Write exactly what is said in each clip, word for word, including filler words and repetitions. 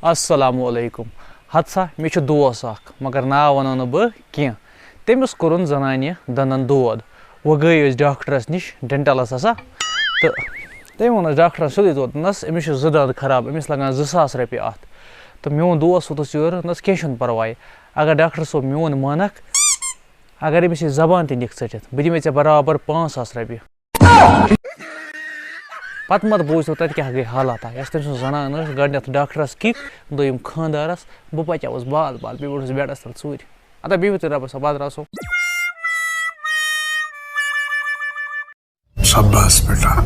السلام علیکم۔ ہتسا، مےٚ چھُ دوس اکھ، مگر ناو ونو نہٕ بہٕ کینٛہہ۔ تٔمِس کوٚرُن زنانہِ دنٛدن دود۔ وۄنۍ گٔے أسۍ ڈاکٹرس نِش، ڈینٹلس ہسا، تہٕ تٔمۍ ووٚن اَسہِ ڈاکٹرن سیوٚدُے، دوٚپنس، أمِس چھِ زٕ دنٛد خراب، أمِس لگان زٕ ساس رۄپیہِ اتھ۔ تہٕ میون دوس ووٚتھُس یورٕ، نس کینٛہہ چھُنہٕ پرواے، اگر ڈاکٹر صٲب میون مانکھ، اگر أمِس یہِ زبان تہِ نِکھ ژٔٹِتھ، بہٕ دِمے ژےٚ برابر پانٛژھ ساس رۄپیہِ۔ پتہٕ مت بوٗزتو تتہِ کیٛاہ گٔے حالات، یۄس تٔمۍ سٕنٛز زنان ٲس، گۄڈٕنٮ۪تھ ڈاکٹرس کِک، دوٚیِم خانٛدارس، بہٕ پچاوُس بال بال، بیٚیہِ ووٚتھُس بیڈس پٮ۪ٹھ ژوٗرِ۔ ادا بِہِو تُہۍ رۄبس حوالہٕ، پتہٕ درٛاسو۔ شاباش بیٹا،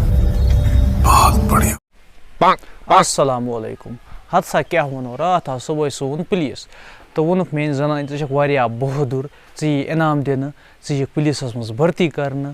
بہت بڑھیا۔ السلام علیکم۔ ہتسا کیٛاہ وَنو، راتھ آو صُبحٲے سون پُلیٖس تہٕ ووٚنُکھ میٛانہِ زنانہِ، "ژٕ چھَکھ واریاہ بہادُر، ژٕ یی انعام دِنہٕ، ژٕ یِکھ پُلیٖسَس منٛز بھرتی کرنہٕ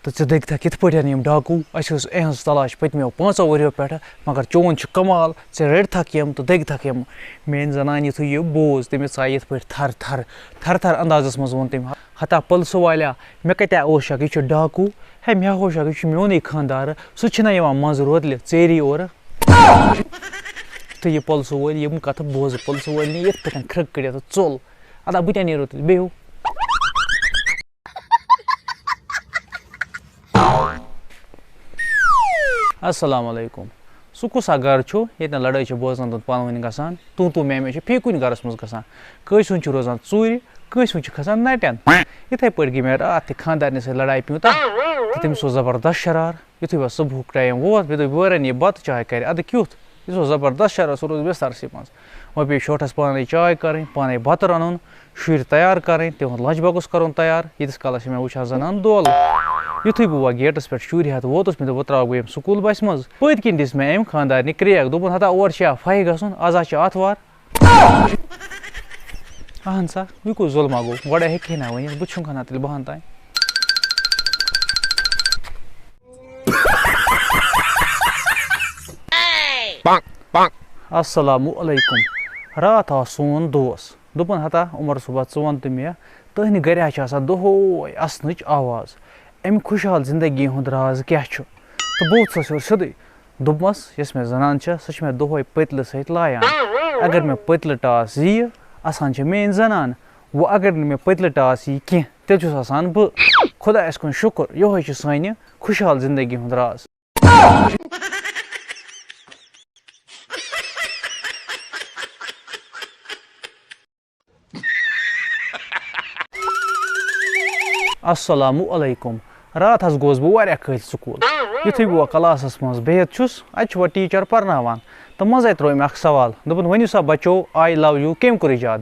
تہٕ ژٕ دٔگتھَکھ یِتھ پٲٹھۍ یِم ڈاکوٗ۔ اَسہِ ٲس اِہِنٛز تلاش پٔتمیو پانٛژو ؤریو پٮ۪ٹھٕ، مگر چون چھُ کمال، ژٕ رٔٹتھَکھ یِم تہٕ دٔگتھَکھ یِم۔" میٛانہِ زنانہِ یُتھُے یہِ بوٗز، تٔمِس ژایہِ یِتھ پٲٹھۍ تھر تھر، تھر تھر اندازَس منٛز ووٚن تٔمۍ، ہتا پُلسہٕ والیا، مےٚ کَتہِ اوس شک، یہِ چھُ ڈاکوٗ۔ ہے، مےٚ ہا ہوو شک، یہِ چھُ میونُے خانٛدار، سُہ چھُنہ یِوان منٛزٕ روتلہِ ژیری اورٕ۔ تہٕ یہِ پُلسہٕ وٲلۍ یِم کَتھٕ بوزٕ، پُلسہٕ وٲلۍ نی یِتھ پٲٹھۍ کھرٛک کٔڑِتھ ژوٚل۔ ادا بہٕ تہِ نیرو تیٚلہِ، بِہِو۔ السلام علیکم۔ سُہ کُس اکھ گرٕ چھُ، ییٚتہِ نہٕ لڑٲے چھِ بوزنہٕ دۄن پانہٕ ؤنۍ گژھان؟ توں توں میں میں چھِ فی کُنہِ گرس منٛز گژھان۔ کٲنٛسہِ ہُنٛد چھُ روزان ژوٗرِ، کٲنٛسہِ ہُنٛد چھُ کھسان نٹٮ۪ن۔ یِتھے پٲٹھۍ گٔے مےٚ راتھ تہِ خانٛدارنہِ سۭتۍ لڑایہِ پیوٗنٛتاہ، تہٕ تٔمِس اوس زبردست شرار۔ یُتھُے وۄنۍ صُبحُک ٹایم ووت، مےٚ دوٚپ، "یورَن یہِ بَتہٕ چاے کَرِ، اَدٕ کیُتھ؟" یہِ اوس زبردست شرار، سُہ روٗز بِستَرسٕے منٛز۔ وۄنۍ پیٚیہِ شوٹھَس پانَے چاے کَرٕنۍ، پانَے بَتہٕ رَنُن، شُرۍ تیار کَرٕنۍ، تِہُنٛد لنچ باکٕس کَرُن تیار۔ ییٖتِس کالَس چھِ مےٚ وٕچھان زَنان دولہٕ۔ یُتھُے بہٕ وۄنۍ گیٹَس پٮ۪ٹھ شُرۍ ہٮ۪تھ ووتُس، مےٚ دوٚپ، "وۄنۍ ترٛاوَکھ بہٕ یِم سکوٗل بَسہِ منٛز۔" پٔتۍ کِنۍ دِژ مےٚ أمۍ خانٛدارنہِ کرٛیک، دوٚپُن، "ہتا اورٕ چھِ یا فاہہِ گژھُن، آز ہا چھِ آتھوار۔" اہن سا، یہِ کُس ظُلما گوٚو؟ گۄڈَے ہیٚکہِ ہے نہ ؤنِتھ، بہٕ چھُنہٕ کھَنان تیٚلہِ بہان تام۔ السلام علیکم۔ راتھ آو سون دوس۔ دوٚپُن، "ہتا عمر صٲبا، ژٕ وَن تہٕ مےٚ، تُہٕنٛدِ گَرِ ہا چھِ آسان دۄہَے اَسنٕچ آواز۔ اَمہِ خۄشحال زِندگی ہُنٛد راز کیٛاہ چھُ؟" تہٕ بہٕ ووٚتھسَس یورٕ سیوٚدُے۔ دوٚپمَس، یۄس مےٚ زنان چھےٚ، سۄ چھِ مےٚ دۄہَے پٔتلہٕ سۭتۍ لایان۔ اگر مےٚ پٔتلہٕ ٹاس یِیہِ، اَسان چھےٚ میٛٲنۍ زنان۔ وۄنۍ اگر نہٕ مےٚ پٔتلہٕ ٹاس یِیہِ کینٛہہ، تیٚلہِ چھُس آسان بہٕ۔ خۄدایَس کُن شُکُر، یِہوٚے چھِ سانہِ خۄشحال زِندگی ہُنٛد راز۔ السلام علیکم۔ راتھ حظ گوس بہٕ واریاہ کٲلۍ سکوٗل۔ یُتھُے بہٕ وۄنۍ کلاسَس منٛز بِہِتھ چھُس، اَتہِ چھُ وۄنۍ ٹیٖچَر پَرناوان تہٕ منٛزَے ترٛوو أمۍ اَکھ سوال۔ دوٚپُن، "ؤنِو سا بَچو، I love you کٔمۍ کوٚر ایجاد؟"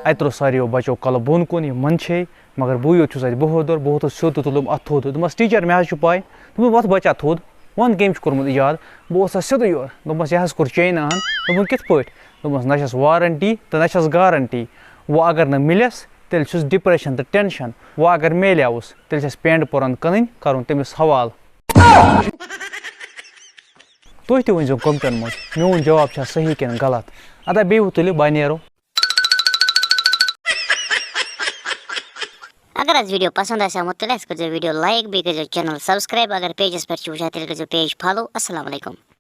اَتہِ ترٛوو ساروِیو بَچو کَلہٕ بۄن کُن، یِم منٛدچھے، مگر بٕے یوت چھُس اَتہِ بہادُر، بہٕ ووٚتھُس سیوٚد تہٕ تُلُم اَتھٕ تھوٚد۔ دوٚپمَس، "ٹیٖچَر، مےٚ حظ چھُ پَے۔" دوٚپُن، "وۄتھ بَچا تھوٚد، وَن کٔمۍ چھُ کوٚرمُت ایجاد؟" بہٕ ووٚتھسَس سیوٚدُے یورٕ۔ دوٚپمَس، "یہِ حظ کوٚر چایناہَن۔" دوٚپُن، "کِتھ پٲٹھۍ؟" دوٚپمَس، "نہ چھَس وارنٹی تہٕ نہ چھَس گارنٹی۔ وۄنۍ اگر نہٕ مِلٮ۪س، تیٚلہِ چھُس ڈپریشن تہٕ ٹینشن۔ وۄنۍ اگر میلیوُس، تیٚلہِ چھَس پینٹ پُرن کٕنٕنۍ، کَرُن تٔمِس حوالہٕ۔" تُہۍ تہِ ؤنۍزیو کمنٹن منٛز، میون جواب چھا صحیح کِنہٕ غلط۔ ادا بیٚیہِ تُلِو، بہٕ نیرو۔ اگر حظ ویڈیو پسند آسہِ آمُت، تیٚلہِ حظ کٔرۍزیو ویڈیو لایک، بیٚیہِ کٔرۍزیو چینل سبسکرائب۔ اگر پیجس پٮ۪ٹھ چھِو وٕچھان، تیٚلہِ کٔرۍزیو پیج فالو۔ السلام علیکم۔